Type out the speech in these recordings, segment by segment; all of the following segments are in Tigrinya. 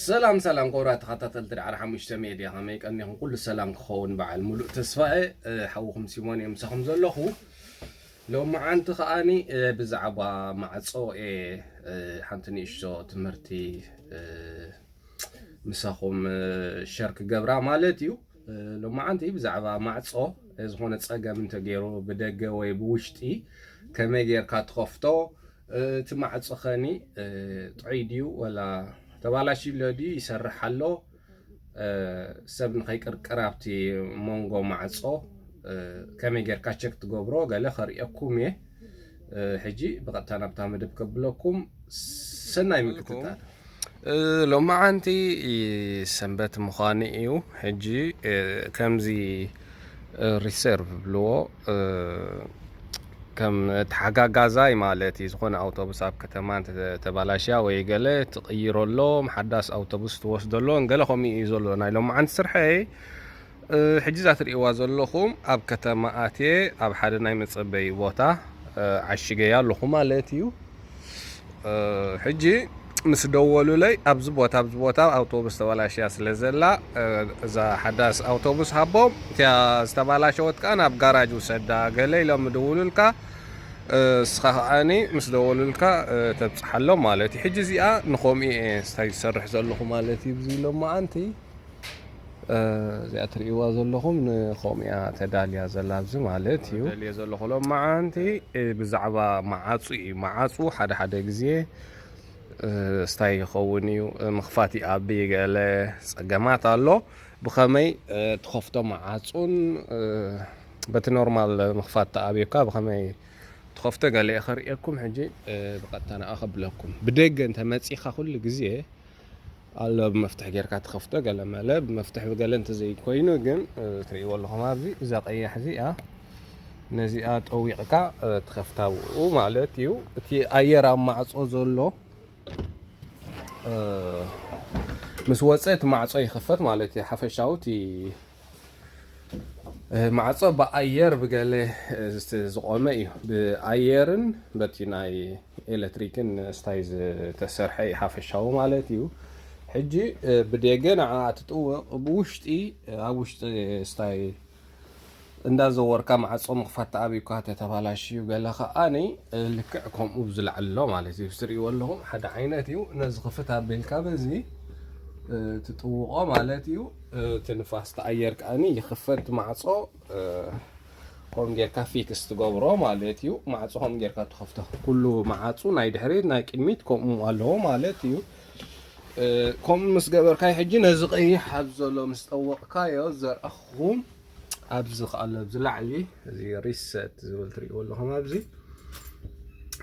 ሰላም ሰላም፣ ክቡራት ተኸታተልቲ ዳዕሮ ሓሙሽተ ሜድያ፣ ከመይ ቀኒኹም? ኩሉ ሰላም ክኸውን በዓል ሙሉእ ተስፋ እየ። እ፣ ሓውኹም ሲሞን እየ ምሳኹም ዘለኹ። ሎማዓንቲ ከኣኒ፣ እ፣ ብዛዕባ ማዕጾ እየ፣ እ፣ ሓንቲ ንእሽቶ ትምህርቲ፣ እ፣ ምሳኹም፣ እ፣ ሸር ክገብራ ማለት እዩ። እ፣ ሎማዓንቲ ብዛዕባ ማዕጾ፣ እ፣ ዝኾነ ጸገም እንተገይሩ ብደገ ወይ ብውሽጢ ከመይ ጌርካ ትኸፍቶ፣ እ፣ እቲ ማዕጾ ኸኒ፣ እ፣ ጥዑይ ድዩ ወላ ተባላሽዩ ኣሎ ድዩ ይሰርሕ ኣሎ፣ እ፣ ሰብ ንኸይቅርቅር ኣብቲ መንጎ ማዕጾ፣ እ፣ ከመይ ጌርካ ቸክ ትገብሮ ገለ ከርእየኩም እየ። እ፣ ሕጂ ብቐጥታ ናብታ መደብ ከብለኩም፣ ሰናይ ምክትታል። እ፣ ሎማዓንቲ ሰንበት ምዃኑ እዩ። ሕጂ፣ እ፣ ከምዚ፣ እ፣ ሪሰርቭ ብልዎ፣ እ፣ ከም ተሓጋጋዛይ ማለት እዩ። ዝኾነ ኣውቶቡስ ኣብ ከተማ እንተ ተባላሽያ ወይ ገለ ትቕይረሎም፣ ሓዳስ ኣውቶቡስ ትወስደሎም፣ ገለ ከምኡ እዩ ዘሎ ናይ ሎማዓንቲ ስርሐይ። እ፣ ሕጂ እዛ ትርእይዋ ዘለኹም ኣብ ከተማ ኣትየ ኣብ ሓደ ናይ መጸበዪ ቦታ፣ እ፣ ዓሽገያ ኣለኹ ማለት እዩ። እ፣ ሕጂ ምስ ደወሉለይ ኣብዚ ቦታ፣ ኣብዚ ቦታ ኣውቶቡስ ተበላሽያ ስለ ዘላ፣ እ፣ እዛ ሓዳስ ኣውቶቡስ ሃቦም፣ እቲያ ዝተባላሸወት ከኣ ናብ ጋራጅ ውሰዳ ገለ ኢሎም ምድውሉልካ፣ እ፣ እስኻ ከኣኒ ምስ ደወሉልካ፣ እ፣ ተብጽሓሎም ማለት እዩ። ሕጂ እዚኣ ንኸምኡ እየ ስታይ ዝሰርሕ ዘለኹ ማለት እዩ። ብዚ ሎማዓንቲ፣ እ፣ እዚኣ ትርእይዋ ዘለኹም ንኸምኡ እያ ተዳልያ ዘላ ኣብዚ ማለት እዩ። ደልየ ዘለኹ ሎማዓንቲ፣ እ፣ ብዛዕባ መዓጹ እዩ። መዓጹ ሓደ ሓደ ግዜ፣ እ፣ ስታይ ይኸውን እዩ። እ፣ ምኽፋት ይኣቢ፣ ገለ ጸገማት ኣሎ። ብኸመይ፣ እ፣ ትኸፍቶ መዓጹን፣ እ፣ በቲ ኖርማል ምኽፋት ተኣብዮካ ብኸመይ ትኸፍቶ ገለ እየ ከርእየኩም። ሕጂ፣ እ፣ ብቐጥታ ንኣ ከብለኩም። ብደገ እንተ መጺኻ ኩሉ ግዜ ኣሎ ብመፍትሕ ጌርካ ትኸፍቶ ገለ መለ ብመፍትሕ ብገለ እንተ ዘይኮይኑ ግን፣ እ፣ ትርእይዎ ኣለኹም ኣብዚ እዛ ቀያሕ እዚኣ ነዚኣ ጠዊቕካ፣ እ፣ ትኸፍታ ብኡ ማለት እዩ። እቲ ኣየር ኣብ ማዕጾ ዘሎ፣ እ፣ ምስ ወጸ እቲ ማዕጾ ይኽፈት ማለት እዩ። ሓፈሻዊ እቲ እ፣ ማዕጾ ብኣየር ብገለ፣ እ፣ ዝተ-፣ ዝቖመ እዩ። ብኣየርን በቲ ናይ ኤለክትሪክን ስታይ ዝተሰርሐ እዩ ሓፈሻዊ ማለት እዩ። ሕጂ፣ እ፣ ብደገ ንዓ ትጥውቕ፣ ብውሽጢ፣ እ፣ ኣብ ውሽጢ ስታይ እንዳዘወርካ ማዕጾ ምኽፋት ተኣብዩካ ተተባላሽዩ ገለ ከኣኒ፣ እ፣ ልክዕ ከምኡ ብዝለዓል ኣሎ ማለት እዩ። ትርእይዎ ኣለኹም ሓደ ዓይነት እዩ። ነዚ ክፍት ኣቢልካ በዚ፣ እ፣ ትጥውቖ ማለት እዩ። እ፣ እቲ ንፋስ ተኣየር ከኣኒ ይኽፈት ማዕጾ፣ እ፣ ከምኡ ጌርካ ፊክስ ትገብሮ ማለት እዩ። ማዕጾ ከምኡ ጌርካ ትኸፍቶ። ኩሉ ማዕጹ ናይ ድሕሪት ናይ ቅድሚት ከምኡ ኣለዎ ማለት እዩ። እ፣ ከምኡ ምስ ገበርካዮ ሕጂ ነዚ ቀይሕ ኣብዚ ዘሎ ምስ ጠወቕካዮ ዘርእኹም ኣብዚ ከኣሎ ኣብዚ ላዕሊ እዚ ሪሰት ዝብል ትርእይዎ ኣለኹም ኣብዚ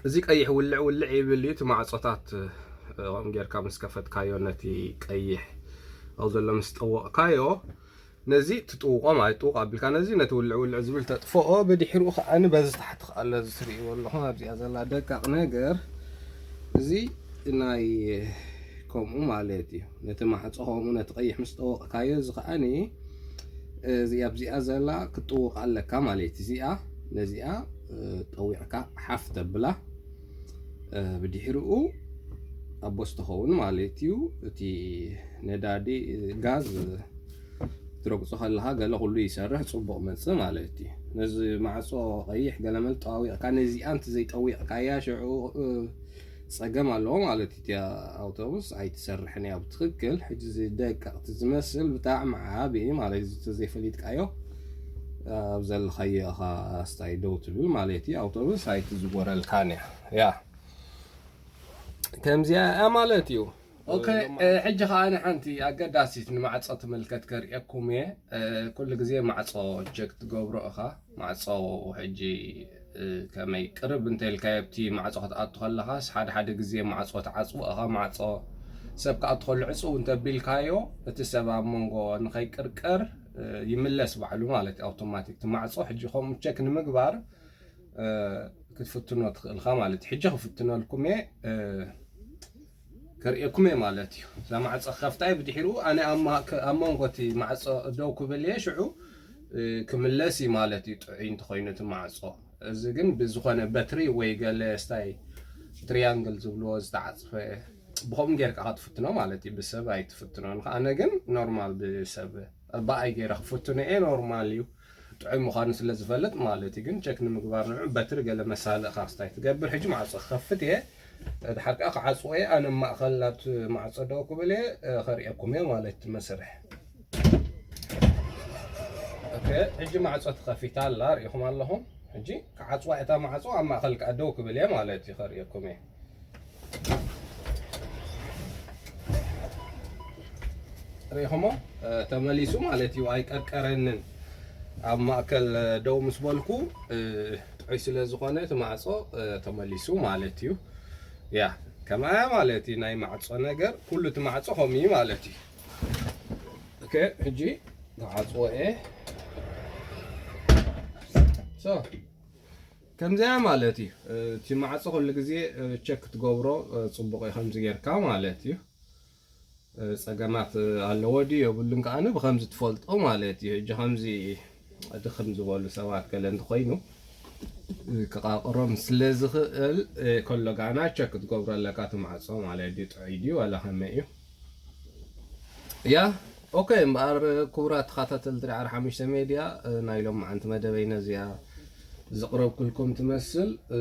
እዚ ቀይሕ ውልዕ ውልዕ ይብል እዩ። እቲ ማዕጾታት፣ እ፣ ከምኡ ጌርካ ምስ ከፈትካዮ ነቲ ቀይሕ ኣብ ዘሎ ምስ ጠወቕካዮ ነዚ ትጥውቖ ማለት ጥውቕ ኣቢልካ ነዚ ነቲ ውልዕ ውልዕ ዝብል ተጥፍኦ። ብድሕሪኡ ከኣኒ በዚ ታሕቲ ከኣሎ እዚ ትርእይዎ ኣለኹም ኣብዚኣ ዘላ ደቃቕ ነገር እዚ ናይ ከምኡ ማለት እዩ። ነቲ ማዕጾ ከምኡ ነቲ ቀይሕ ምስ ጠወቕካዮ እዚ ከኣኒ እዚ ኣብዚኣ ዘላ ክትጥውቕ ኣለካ ማለት እዩ። እዚኣ ነዚኣ፣ እ፣ ጠዊቕካ ሓፍ ተብላ፣ እ፣ ብድሕሪኡ ኣቦስ ትኸውን ማለት እዩ። እቲ ነዳዲ፣ እ፣ ጋዝ ትረግጾ ከለኻ ገለ ኩሉ ይሰርሕ፣ ጽቡቕ መጽእ ማለት እዩ። ነዚ ማዕጾ ቀይሕ ገለ መለ ጠዋዊቕካ ነዚኣ እንተ ዘይጠዊቕካያ ሽዑ፣ እ፣ ጸገም ኣለዎ ማለት እዩ። እቲኣ ኣውቶቡስ ኣይትሰርሕን እያ ብትኽክል። ሕጂ እዚ ደቀቕቲ ዝመስል ብጣዕሚ ዓቢ እዩ ማለት እዩ። እንተ ዘይፈሊጥካዮ ኣብ ዘለኻዮ ኢኻ ስታይ ደው ትብል ማለት እዩ። ኣውቶቡስ ኣይትዝወረልካን እያ። ያ። ከምዚኣ እያ ማለት እዩ። ኦኬ፣ እ፣ እ፣ ሕጂ ኸኣ ንሓንቲ ኣገዳሲት ንማዕጾ ትምልከት ከርእየኩም እየ። እ፣ ኩሉ ግዜ ማዕጾ ቸክ ትገብሮ ኢኻ። ማዕጾ ሕጂ፣ እ፣ ከመይ ቅርብ እንተ ኢልካዮ ኣብቲ ማዕጾ ክትኣቱ ከለኻስ፣ ሓደ ሓደ ግዜ ማዕጾ ትዓጽዎ ኢኻ። ማዕጾ ሰብ ክኣቱ ከሎ ዕጽው እንተ ቢልካዮ፣ እቲ ሰብ ኣብ መንጎ ንኸይቅርቀር፣ እ፣ ይምለስ ባዕሉ ማለት እዩ፣ ኣውቶማቲክ። እቲ ማዕጾ ሕጂ ከምኡ ቸክ ንምግባር፣ እ፣ ክትፍትኖ ትኽእል ኢኻ ማለት እዩ። ሕጂ ክፍትነልኩም እየ፣ እ፣ ከርእየኩም እየ ማለት እዩ። እዛ ማዕጾ ክኸፍታ እየ፣ ብድሕሪኡ ኣነ ኣብ ማ-፣ ከ-፣ ኣብ መንጎ እቲ ማዕጾ ደው ክብል እየ፣ ሽዑ፣ እ፣ ክምለስ እዩ ማለት እዩ፣ ጥዑይ እንተኾይኑ እቲ ማዕጾ። እዚ ግን ብዝኾነ በትሪ ወይ ገለ ስታይ ትሪያንግል ዝብልዎ ዝተዓጽፈ ብኸምኡ ጌርካ ክትፍትኖ ማለት እዩ። ብሰብ ኣይትፍትኖ። ንኸኣነ ግን ኖርማል ብሰብ ብኣይ ጌረ ክፍትኖ እየ፣ ኖርማል እዩ። ጥዑይ ምዃኑ ስለ ዝፈልጥ ማለት እዩ። ግን ቸክ ንምግባር ንዑ በትሪ ገለ መሳልእ ካስታይ ትገብር። ሕጂ ማዕጾ ክኸፍት እየ። ድሓር ከኣ ክዓጽዎ እየ። ኣነ ማእከል ናብቲ ማዕጾ ደው ክብል እየ፣ እ፣ ከርእየኩም እየ ማለት እቲ መስርሕ። ኦኬ፣ ሕጂ ማዕጾ ተኸፊታ ኣላ፣ ርኢኹም ኣለኹም። ሕጂ ክዓጽዋ እታ ማዕጾ ኣብ ማእከል ከኣ ደው ክብል እየ ማለት እዩ፣ ከርእየኩም እየ። ርኢኹሞ? እ፣ ተመሊሱ ማለት እዩ፣ ኣይቀርቀረንን። ኣብ ማእከል፣ እ፣ ደው ምስ በልኩ፣ እ፣ ጥዑይ ስለ ዝኾነ እቲ ማዕጾ፣ እ፣ ተመሊሱ ማለት እዩ። ያ፣ ከምኣ ማለት እዩ ናይ ማዕጾ ነገር፣ ኩሉ እቲ ማዕጾ ከምኡ እዩ ማለት እዩ። ኦኬ፣ ሕጂ ክዓጽዎ እየ። ሶ፣ ከምዚኣ ማለት እዩ። እ፣ እቲ ማዕጾ ኩሉ ግዜ፣ እ፣ ቸክ ክትገብሮ፣ እ፣ ጽቡቕ እዩ ከምዚ ጌርካ ማለት እዩ። እ፣ ጸገማት፣ እ፣ ኣለዎ ድዩ የብሉን ከኣ ብኸምዚ ትፈልጦ ማለት እዩ። ሕጂ ከምዚ ድኽም ዝበሉ ሰባት ገለ እንተኾይኑ፣ እ፣ ክቓቕሮም ስለ ዝኽእል፣ እ፣ ከሎ ጋና ቸክ ክትገብሮ ኣለካ እቲ ማዕጾ ማለት ድዩ፣ ጥዑይ ድዩ ዋላ ከመይ እዩ። ያ፣ ኦኬ፣ እምበኣር ክቡራት ተኸታተልቲ ዳዕሮ ሓሙሽተ ሜድያ፣ እ፣ ናይ ሎማዓንቲ መደበይና እዚኣ ዘቕረብኩልኩም ትመስል። እ፣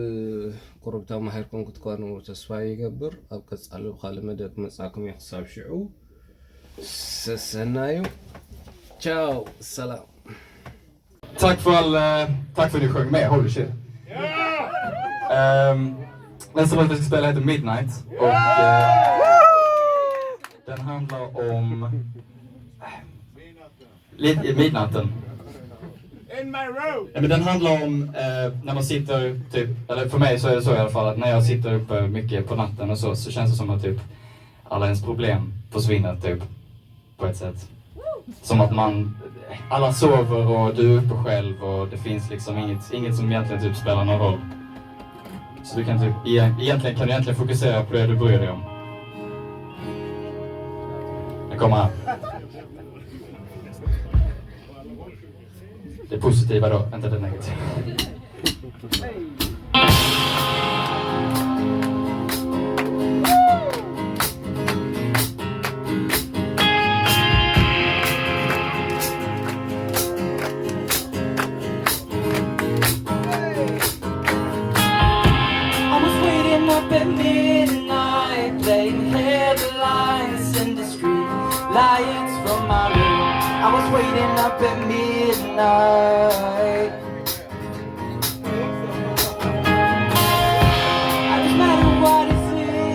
ቁሩብ ተማሂርኩም ክትኮኑ ተስፋ ይገብር። ኣብ ቀጻሊ ብኻልእ መደብ ክመጻኩም እየ። ክሳብ ሽዑ ሰሰናዩ። ቻው፣ ሰላም። Tack för all, eh, tack för att ni sjöng med, holy shit. Ehm, nästa låt vi ska spela heter Midnight och eh, den handlar om lite i midnatten. In my room! Ja, men den handlar om eh, när man sitter, typ, eller för mig så är det så i alla fall, att när jag sitter uppe mycket på natten och så, så känns det som att typ alla ens problem försvinner, typ, på ett sätt. Som att man, alla sover och du är uppe själv och det finns liksom inget, inget som egentligen typ spelar någon roll. Så du kan typ, egentligen kan du egentligen fokusera på det du bryr dig om. Den kommer här. Det positiva då, inte det negativa. I was waiting up at midnight, playing headlines in the street lights from my room. I was waiting up at midnight. And no matter what is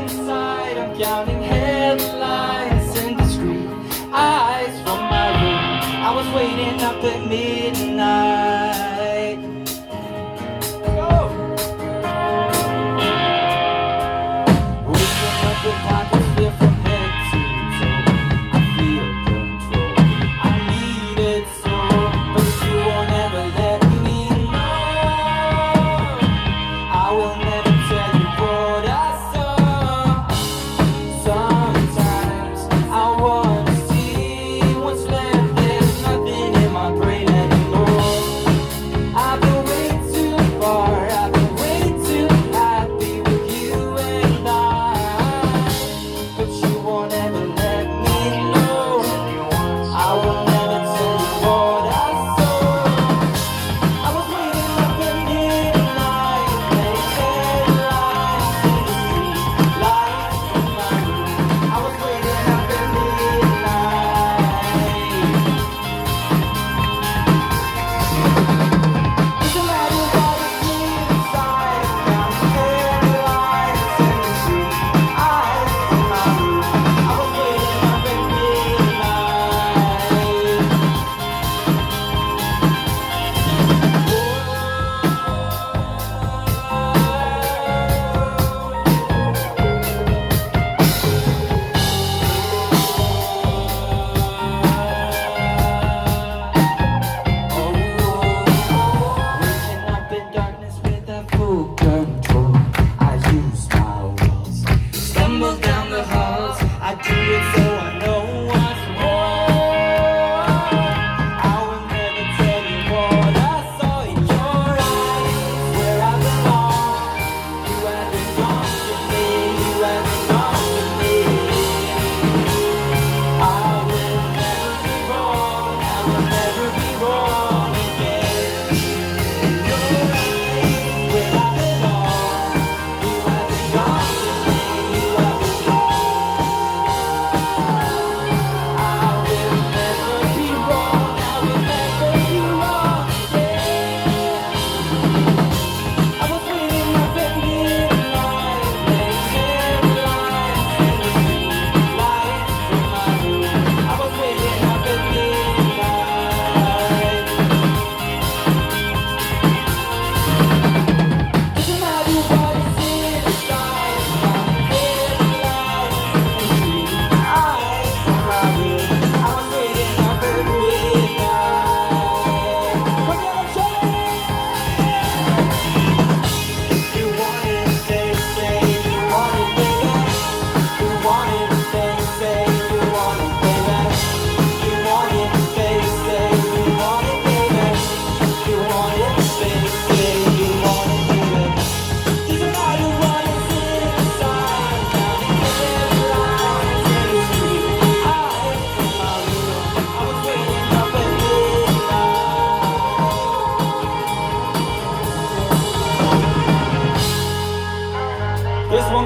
inside, I'm counting headlines in the street eyes from my room. I was waiting up at midnight. Waking up with pockets filled from head to toe. I feel control. I need it so, but you won't ever let me know. I will never tell you what I saw. Sometimes I wanna see what's left. There's nothing in my brain anymore. I've been way too far. I've been way too happy with you and I.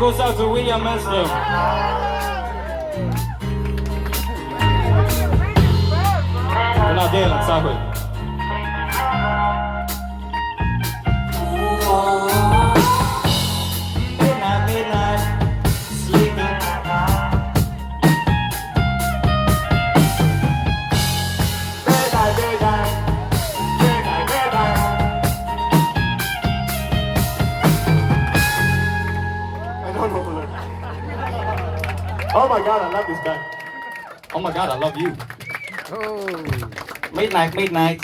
Goes out to William Mansfield. Una dela, sabe. Midnight, midnight, sleeping. Midnight, midnight, midnight, midnight. I don't know the lyrics. Oh my God, I love this guy. Oh my God, I love you. Midnight, midnight.